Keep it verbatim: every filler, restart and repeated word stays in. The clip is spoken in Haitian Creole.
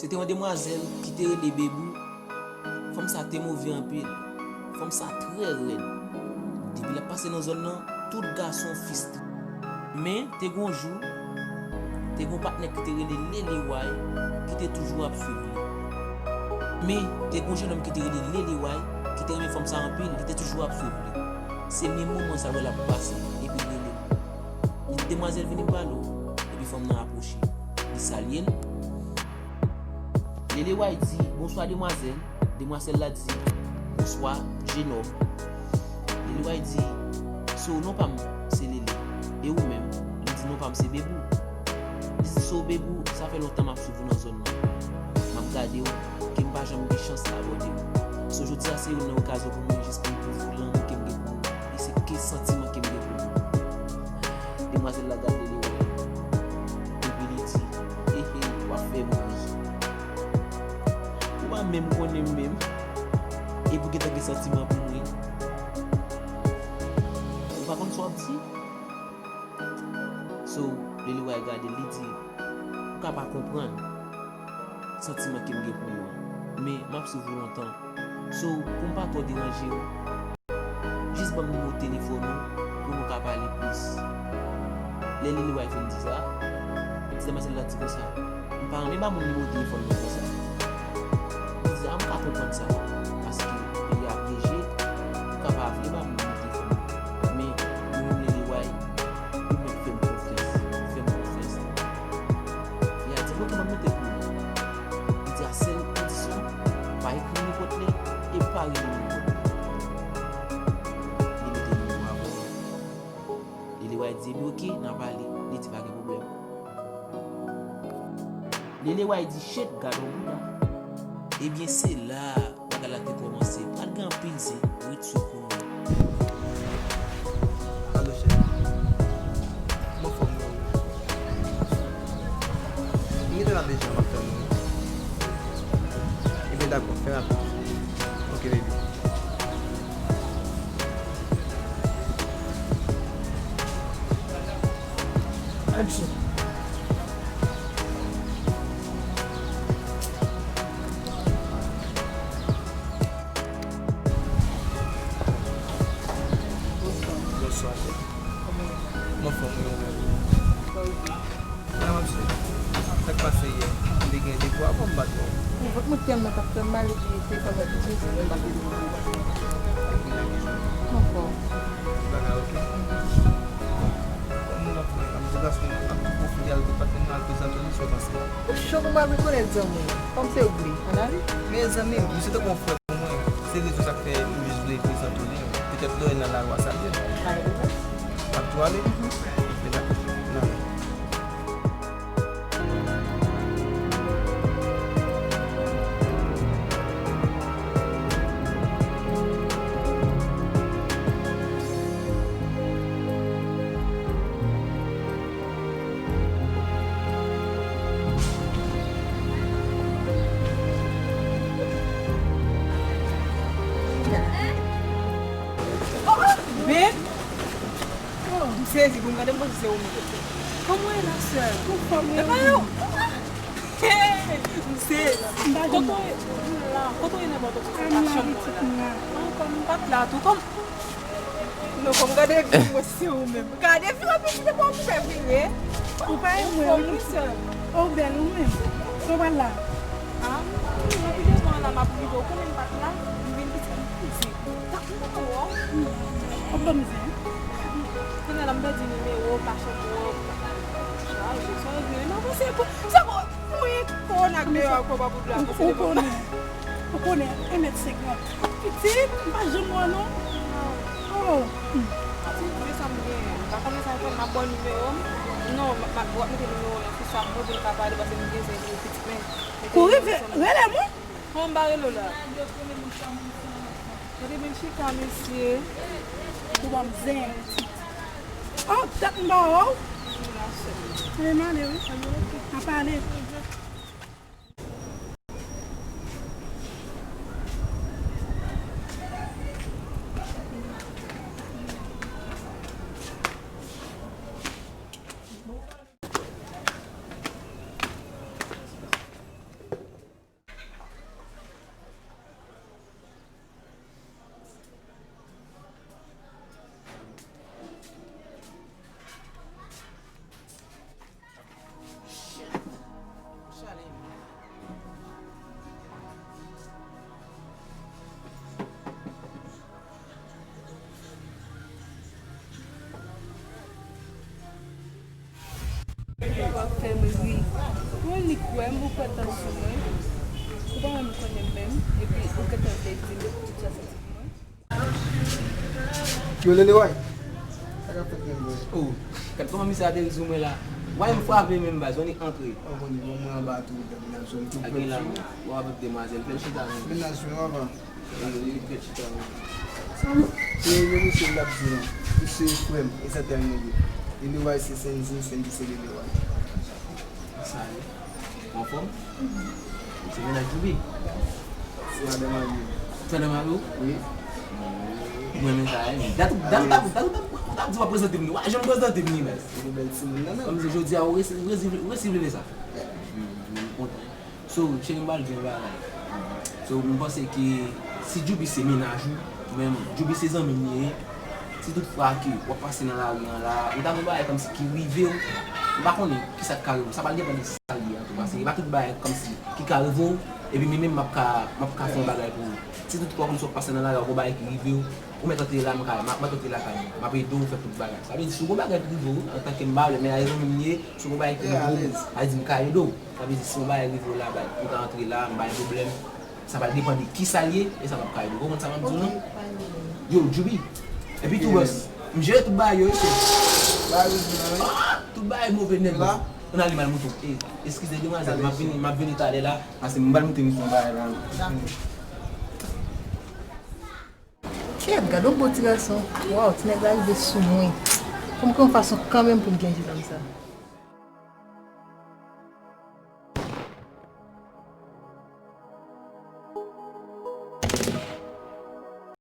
Se te yon demwazèl ki te rele Bebou. Fanm sa te move anpil. Fanm sa trè rèd. Depi l ap pase nan zòn nan, tout gason fistre. Men, te gen yon jou, te gen yon patnè ki te rele Lele Way, ki te toujou ap swiv li. Men, te gen yon jennonm ki te rele Lele Way, ki te renmen fanm sa anpil, li te toujou ap swiv li. Se menm moman sa l wè l ap pase, epi l rele l. Li di, "Demwazèl, vini m pale w." Epi fanm nan apwoche. Li salye l. Lele Way di, "Bonswa, demwazèl." Demwazèl la di, "Bonswa, jennonm." Lele Way di, "So, non pa m se Lele. E ou menm?" Li di, "Non pa m se Bebou." Li di, "So, Bebou, sa fè lontan m ap swiv ou nan zòn nan. M ap gade w, ke m pa janm gen chans abòde w. So, jodi a se youn nan okazyon pou mwen jis pou m pwouve w lanmou ke m gen pou ou. E se ke santiman ke m gen pou ou." Demwazèl la gade Lele Way. Epi li di, "Ehe, w ap fè m ri. Ou pa menm konnen m menm. Epi w gentan gen santiman pou mwen. Ou pa konn sa w ap di?" So, Lele Way gade l, li di, "Ou ka pa konprann santiman ke m gen pou ou an. Men, m ap swiv ou lontan. So, pou m pa twò deranje w, jis ban m nimewo telefòn ou pou nou ka pale plis." Lè Lele Way fin di sa, ti demwazèl la di konsa, "M pa renmen ba moun nimewo telefòn mwen konsa." Li di, "A, m ka konprann sa, paske peyi a pyeje, ou ka pa vle ba moun nimewo telefòn ou. Men, ou menm Lele Way, ou mèt fè m konfyans, ou fè m konfyans." Fi a di, "Oke, m ap mete pou ou." Li di, "A sèl kondisyon, pa ekri m nenpòt lè, e pa rele m nenpòt lè." Li mete nimewo a pou mwen. Lele Way di, "Ebyen, oke, n a pale." Li di, "Pa gen pwoblèm." Lele Way di, "Shit, gad on bouda." Ebyen, se la bagay la te kòmanse. Pral gen anpil zen, ret swiv pou nou. Alo, chèf. Kòman fòm ou? M gentan la deja, m ap tann ou. Ebyen, dakò, fè rapid. Oke, baby. Action. Bonswa. Kòman w ye? M anfòm, wi, ou menm? Sa w ap di? Sa k pase yè? M te gen devwa, kòman m pa t wè w? Vant mwen tèlman t ap fè m mal, epi telefòn mwen te chèche, m pa te vin. Ankò. Bagay oke? Bon, kòm nou nan pwen, ap di gason ap tou pwofite al tout patnè nou al prezante li, sa w panse? Ou cho pou m al rekonèt zanmi w. Kòm se ou k vle, ann ale. Mezanmi, misye tankou yon frè pou mwen. Se rezon sa k fè m jis vle prezante w li. Petèt lè w nan lari w a salye l. Pa gen pwoblèm. W ap tou ale? Mhm. Mezanmi, nan men. Beb! Oh, m sezi pou m gade, m panse se ou menm. Kòman w ye la, sè? Anfòm, wi. Epa yo! Hey! M sezi. Kote w ye? M la. Kote w ye nan bò? M la, pitit, m la. Ankò m pa t la tou. Kòm, non, kòm gade fi, m wè se ou menm. Gade fi, pitit, epa w fè vire. Ou pa renmen mwen, wi, pitit. Ou bèl, ou menm. Kote w pral la? A, m pi devan la, m ap rive. Ou konnen m pa t la, m vin pitit, m koze. Ou ban m zen. Kounye a la m pèdi nimewo w, m pa janm wè w. Chaje, sa w vle, m avanse pou, sa bon, mwen kò nan nimewo a, kò pa pou blan avanse devan m. Ou konnen, ou konnen, en mèt senkant. Pitit, m pa janm wè w non. Oh. Pitit, men sa m gen, m pa konnen sa fè, m ap ba w nimewo m. Non, m ap, w ap mete nimewo w nan sou sa m mwen pou n ka pale, paske m gen zen pou pitit, men. Kouri, rele mwen. Kòman m pa rele w la? Gade men chita, mesye. Ou ban m zen. Oh, dat m ba w. Men m ale, wi. N a pale. W ap fè m ri. Ou li kwè m, ou kwè tan sou mwen. Ou pa menm konnen m menm, epi ou gentan vle di m tout sa soti pou mwen. Yo, Lele Way. Sa k ap fèt menm, bro? Oh, gad kòman misye ateri sou mwen la. Way m frape menm baz, on li antre. Oh, bon, bon, mwen anba tou, gad, mennaj jwenn tou. Ak gen la, w ap demwazèl, fè l chita menm. Mennaj jwenn anba. Yo, yo, yo, fè l chita menm. Se, se, se misye l ap di la. Misye frè m, e sa te anyen li. Lele Way se Sendy, Sendy se Lele Way. Sa ye. Anfòm? Se mennaj Djouby? Se madanm a li. Se madanm a li? Wi. Mwen renmen sa, wi. Dat ou, dat ou, dat ou, dat ou, dat ou, dat ou di w ap prezante m li. Wa, jan m prezante m li, baz. Se yon bèl timoun nan menm. Kòm se jodi a, ou resi-, resi-, resi leve sa. M kontan. So, cheri, m pral di yon bagay. So, m panse ke si Djouby se mennaj ou, ou menm, Djouby se zanmi m li ye, si tout fwa ke w ap pase nan lari an la, ou ta gen yon bagay kòmsi ki rive w, m pa konnen kisa k ka rive w, sa pral depann de sa l ye an tou, paske e pa tout bagay kòmsi ki ka rive w, epi mwen menm m ap ka, m ap ka fè yon bagay pou ou. Si tout fwa kòmsi w ap pase nan lari an, yon bagay ki rive w, ou mèt antre la, m ka, m ap, m ap antre lakay mwen, m ap ede w fè tout bagay. Sa vle di, si w gen yon bagay ki rive w, antanke m pa vle, men a rezon menm li ye, si w gen yon bagay ki rive w, sa vle di m ka ede w. Sa vle di, si yon bagay rive w la, bay, ou ta antre la, m pa gen pwoblèm. Sa pral depann de kisa l ye, e sa m ap ka ede w. Ou konprann sa m ap di w, non? Yo, Djouby. Epi tou, bòs, m jere tout bagay yo, wi, chè. Bagay yo di la, wi. Ah, tout bagay move nèt, bòs. Ann ale m al montre w. E, eskize, demwazèl, m ap vini, m ap vini talè la, paske m pral montre misye yon bagay la, wi. Dakò. Kèt, gad yon bon ti gason. Waw, ti nèg la rive sou mwen. Fò m gen yon fason kanmenm pou m gen ti zanmi sa.